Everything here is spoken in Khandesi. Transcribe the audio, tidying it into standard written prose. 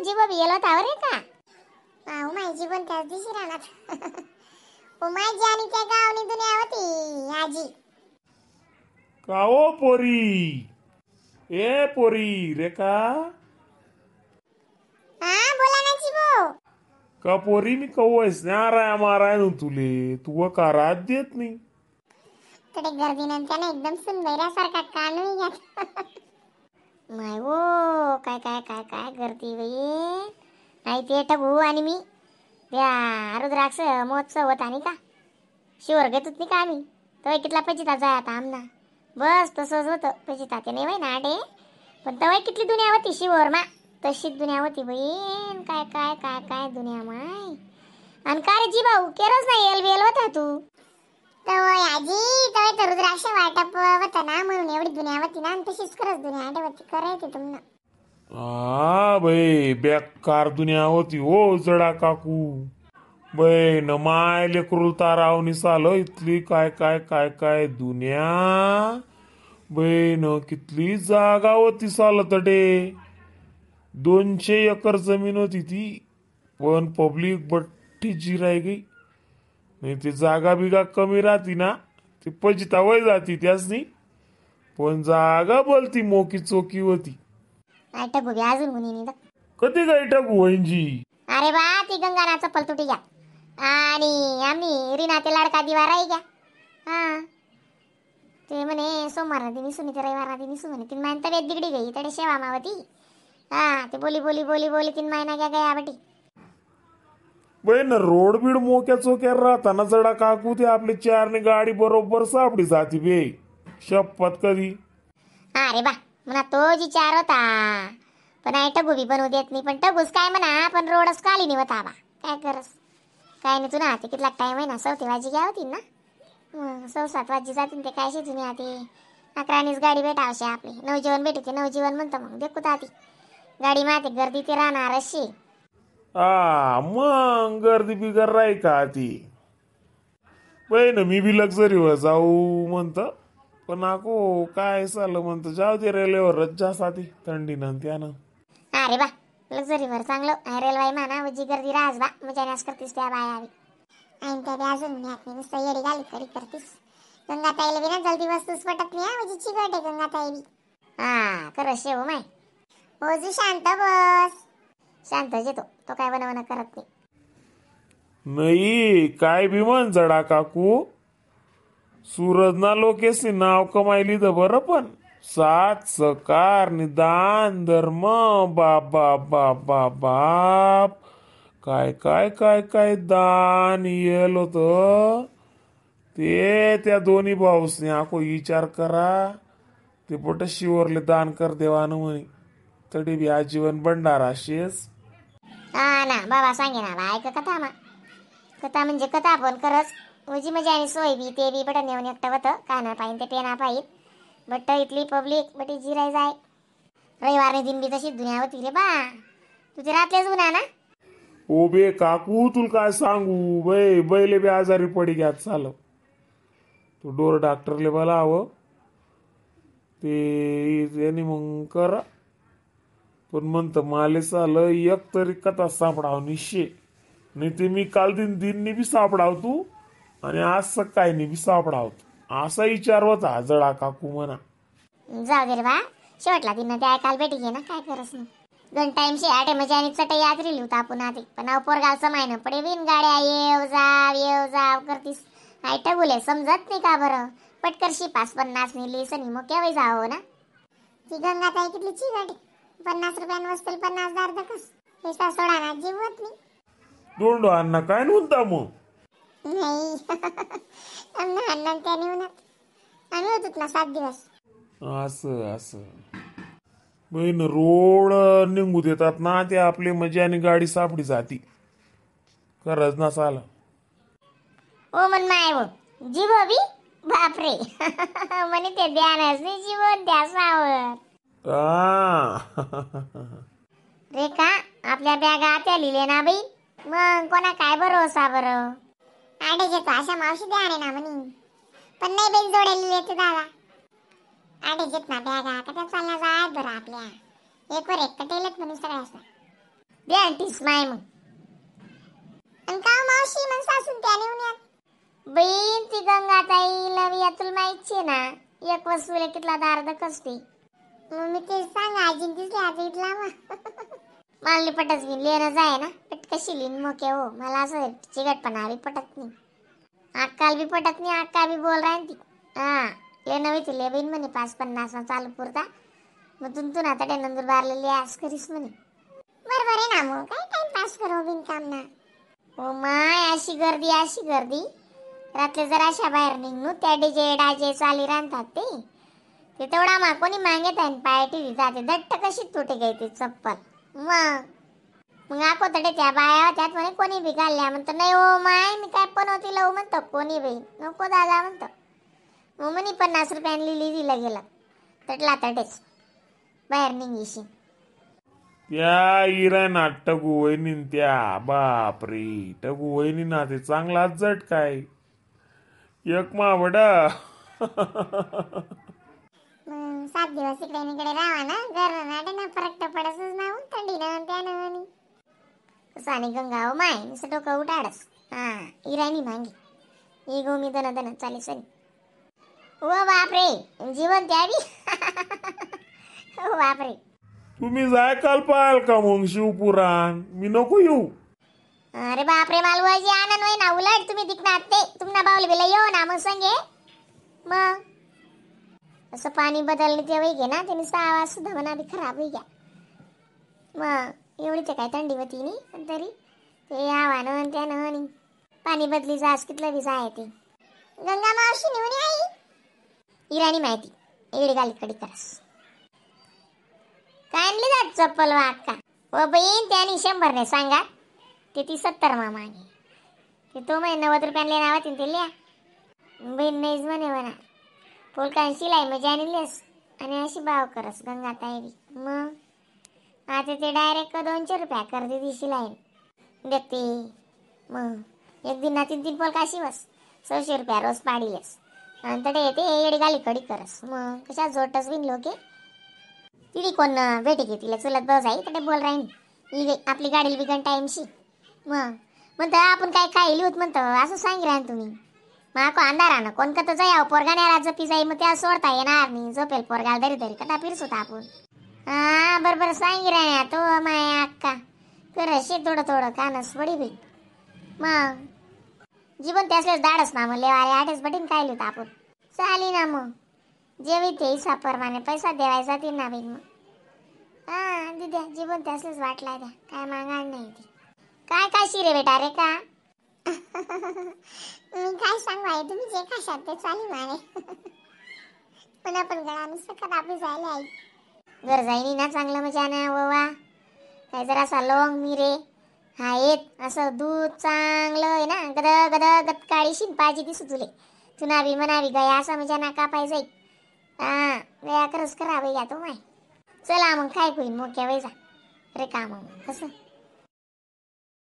जीव बी येलो होता रे का. माय जीवन त्याच दिवशी राहणार. उमायजी आणि त्या गावनी दुनिया होती आजी. का ओ पोरी, ए पोरी रेखा. हा बोला ना जीवो. का पोरी मी कवयस नाराय माराय नु तुले, तू का रात देत नाही. थोडे गर्दी नंतर ना एकदम सुनबैरासारखा कानू घ्या. माय वो काय काय काय काय गर्दी बाई. नाही ते ठगू आणि मी त्या रुद्राक्ष महोत्सव होता नाही का, शिवर घेत होत नाही का आम्ही, तवय कितला पचिता जाय आता आमना. बस तसंच होतं पचिता ते नाही बाई ना आडे, पण तवय कितली दुनिया होती शिवर मा, तशीच दुनिया होती बहीण. काय काय काय काय दुनिया माय. आणि का रे जी भाऊ केरच नाही एल बेल होता तू. तवय आजी तवय तर रुद्राक्ष वाटप होता ना, म्हणून एवढी दुनिया होती ना, आणि तशीच खरंच दुनिया आडे होती करायची तुमना. हा बाई बेकार दुनिया होती हो जडा काकू. बाई न माय लेकरू तारावणी साल इथली काय काय काय काय दुनिया. बाई न कितली जागा होती साल तडे, 200 एकर जमीन होती ती, पण पब्लिक बट्टी जिराय गई. नाही ते जागा बिगा कमी राहती ना, ते पजिता वय जाती त्यासनी, पण जागा बोलती मोकी चोकी होती. टगू बी अजून मुनी नाही. कधी काय टगू वहिंजी? अरे बा ती गंगाना चप्पल तुटी घ्या आणि आम्ही रीना ते लाडका दिवा राही घ्या. हा ते म्हणे सोमवार दिनी सुनी ते रविवार दिनी सु म्हणे, तीन महिना तब्येत बिगडी गई तडे सेवा मावती. हा ते बोली बोली बोली बोली 3 महिना घ्या गया बटी. बे ना रोड बीड मोक्या चोक्या राहताना जडा काकू ते आपली चारने गाडी बरोबर सापडी जाती बे शपथ कधी. अरे बा म्हणा तो जी चार होता, पण आई टगू बी बनवू देत नाही, पण टगूच काय म्हणा, पण रोडच काली नाही होता बा. काय करस काय नाही तू ना, ते कितला टाइम आहे ना, 7 वाजी घ्या होती ना, मग 7:15 वाजी जातील ते काय शेती नाही आते. 11नीच गाडी भेटावशी आपली, नवजीवन भेटते नवजीवन म्हणतो मग देखू आती गाडी माते गर्दी ते राहणार अशी. हा मग गर्दी बिगर राही का ती बाई ना. मी बी लक्झरीवर जाऊ म्हणतं, पण नको काय चाललं म्हणतं जाऊ दे रेल्वेवरच जा साथी थंडी ना त्यानं. अरे बा लक्झरीवर चांगलं रेल्वे माना उजी गर्दी राहस बा, मजा नाश करतीस त्या बाया बी. आणि त्या बी अजून ज्ञात नाही, नुसतं येडी घाली खरी करतीस. गंगाताईला बी ना जल्दी वस्तूच पटत नाही, हा म्हणजे चिकट आहे गंगाताई बी. हा खरं शेव माय ओजू शांत बस, शांत येतो तो काय बनवणं करत नाही. नाही काय बी म्हण जडा काकू, सूरजना लोकेसनी नाव कमायली तर बरं, पण सात सकार निदान धर्म बाप बाप बाप बाप बाप काय काय काय काय दान येल होतं ते. त्या दोन्ही भाऊसनी आको विचार करा, ते पोट शिवरले दान कर देवानं म्हणे, तरी बी आजीवन भंडारा शेस. हा ना बाबा सांगे ना बा, ऐक कथा मा कथा म्हणजे कथा, पण खरंच उजी मजा आणि सोय बी ते बी बटन नेऊन एकटं होतं काना पाहिजे ते पेना पाहिजे. बट इथली पब्लिक बटी जिराय जाय. रविवारने दिन बी तशी दुनिया होती रे बा, तुझे रातलेच गुन्हा ना. ओ बे काकू तुला काय सांगू बे, बैले बी आजारी पडी घ्यात चाल, तू डोर डॉक्टरले बोलावं ते त्याने मग करा. पण म्हणतं माले चाल एक तरी कथा सापडाव निशे, नाही ते मी काल दिन दिननी बी सापडाव तू आणि आज सकाळी बी सापडाव तू, असा विचार होता जडा काकू म्हणा. जाऊ दे रे बा, शेवटला दिन ते ऐकायला भेटी घे ना, काय करस ना. गण टाइम शे आठे मजा आणि चटई आजरी लिहू आपण आधी, पण अहो पोरगाव समाय ना पडे बिन गाड्या येव जाव येव जाव करतीस. आई टगुले समजत नाही का बरं, पटकरशी 5-50 नेली सनी मग केव्हा जावं ना. ती गंगाताई कितली चिकट, 50 रुपयान वस्तू 50 दार दकस पैसा सोडा ना जीवत नाही. दोंडो अण्णा काय म्हणता मग? नाही अण्णा अण्णा त्याने म्हणत आम्ही होतो ना 7 दिवस. असं असं बहीण रोड निघू देतात ना ते आपले मजा आणि गाडी सापडी जाती खरंच ना चाल. ओ मन माय हो जीव बी बापरे म्हणे ते ध्यानच नाही जीवन ध्यासावर. रेखा आपल्या बॅगा आत्या लिहिले ना बाई, मग कोणा काय भरोसा बरं. आडे घेतो अशा मावशी द्या ना म्हणे, पण नाही बाई जोडे लिहिले ते दादा. आडे घेत ना बॅगा कशा चालल्या जात बरं आपल्या, एक वर एक कटेलच म्हणे सगळ्या. द्या तीस माय मग. आणि का मावशी मग सासून त्या नेऊन या बहीण ती गंगाताई लवी या तुला माहिती ना एक वस्तूला कितला दार्द कसते. मग मी ते सांग आजी दिसली आता इथला मला पटत घेऊन लेणं जाय ना पट कशी लिन मोके हो मला असं चिकटपणा बी पटत नाही अक्काल बी पटत नाही अक्का बी बोल राहीन ती हा लेणं बी ले बहीण म्हणे 5.50 चालू पुरता मग तुमतून आता ते नंदुरबारला लिहास करीस म्हणे. बरोबर आहे ना मग काय टाइमपास करू बिनकाम ना. ओ my अशी गर्दी अशी गर्दी रात्री जर अशा बाहेर निघणू त्या डीजे डाजे चाली राहतात ते ते तेवढा मा कोणी मागेत आहे पाय टिळी जाते दट्ट कशी तुटे गई ती चप्पल. मग मग आको तडे त्या बाया त्यात म्हणे कोणी बी घालल्या म्हणतं नाही हो माय मी काय पण होती लव म्हणतो कोणी बाई नको दादा म्हणतो. मग म्हणे 50 रुपयांनी लिहिली दिलं गेलं तटला तटेच बाहेर निघीशी. त्या इरा ना टगू वहिनी त्या बापरे टगू वहिनी ना ते चांगला जट काय एक मा वडा. 7 दिवस इकडे इकडे राहा ना घर ना फरक तर पडतच ना थंडी ना त्यानं कसं आणि गंगा हो माय नुसतं डोकं उठाडस. हा इराणी मांगी ही गोमी दन दन चालेल सनी. ओ बापरे जीवन द्यावी. ओ बापरे तुम्ही जाय काल पाहाल का मग शिवपुराण मी नको येऊ. अरे बापरे मालवाजी आनंद होय ना उलट तुम्ही दिकणार ते तुम्हाला बावले बिला येऊ ना मग संगे मग असं पाणी बदलले ते वै ना त्याने आवाज सुद्धा म्हणा बी खराब होई गया. मग एवढी ते काय थंडी होती नाही पण तरी ते आव्हानं त्यानं आणि पाणी बदली जास कितलं बी जाय ते. गंगा मावशी नेऊन आई इराणी माहिती एवढी गाली कडी करस काय आणली जात चप्पल वा अक्का. व बहीण त्याने 100 नाही सांगा ते ती 70 मा मागे ते तो म्हणे 90 रुपयांना नावात ते लिहा बहीण नाहीच म्हणे म्हणा पोलकान शिलाई मजा आणलीस आणि अशी भाव करस गंगाताई बी. मग आता ते डायरेक्ट 200 रुपया कर ती शिलाई देखते. मग एक दिन ना 3-3 पोलका शिवस 100 रुपया रोज पाडीलेस आणि तडे येते येडी गाली कडी करस. मग कशा जोटस बिन लोके तिथे कोण भेटे घे तिला चुलत भाऊ जाई तडे बोल राहीन ही आपली गाडी बिगन टाईमशी. मग म्हणतं आपण काय खायली होत म्हणतं असं सांगी राहीन तुम्ही. मग आको अंधारा ना कोण कत जाय पोरगा नाही राहत जपी जाई मग त्या सोडता येणार नाही झोपेल पोरगाला दरी दरी कटा फिरस होता आपण. हा बरोबर सांगी राही तो माय अक्का करशे थोडं थोडं कानस बडी बाई. मग जीवन त्यासलेच दाडस ना मग लेवारे आठच बटीन खायली होतं आपण चाली ना मग जेवी ते हिसाबप्रमाणे पैसा देवायचा ती ना बाई मग. हा दिद्या जीवन त्यासलेच वाटला द्या काय मागायला नाही ते काय काय शिरे बेटा रे का. मी काय सांगू आहे तुम्ही जे खाशात ते चालेल मारे पण आपण गळा नुसतं खराब जायला आई घर जाईनी ना चांगलं मजा ना ववा काय जरासा लवंग मिरे हा येत असं दूध चांगलं आहे ना गद गद गद काळी शिंपाजी दिसू तुले तुनावी मनावी गया असा मजा ना कापाय जाई. हा गया खरंच खराब आहे तो माय. चला मग काय होईल मोक्या वेळा रे का मग कसं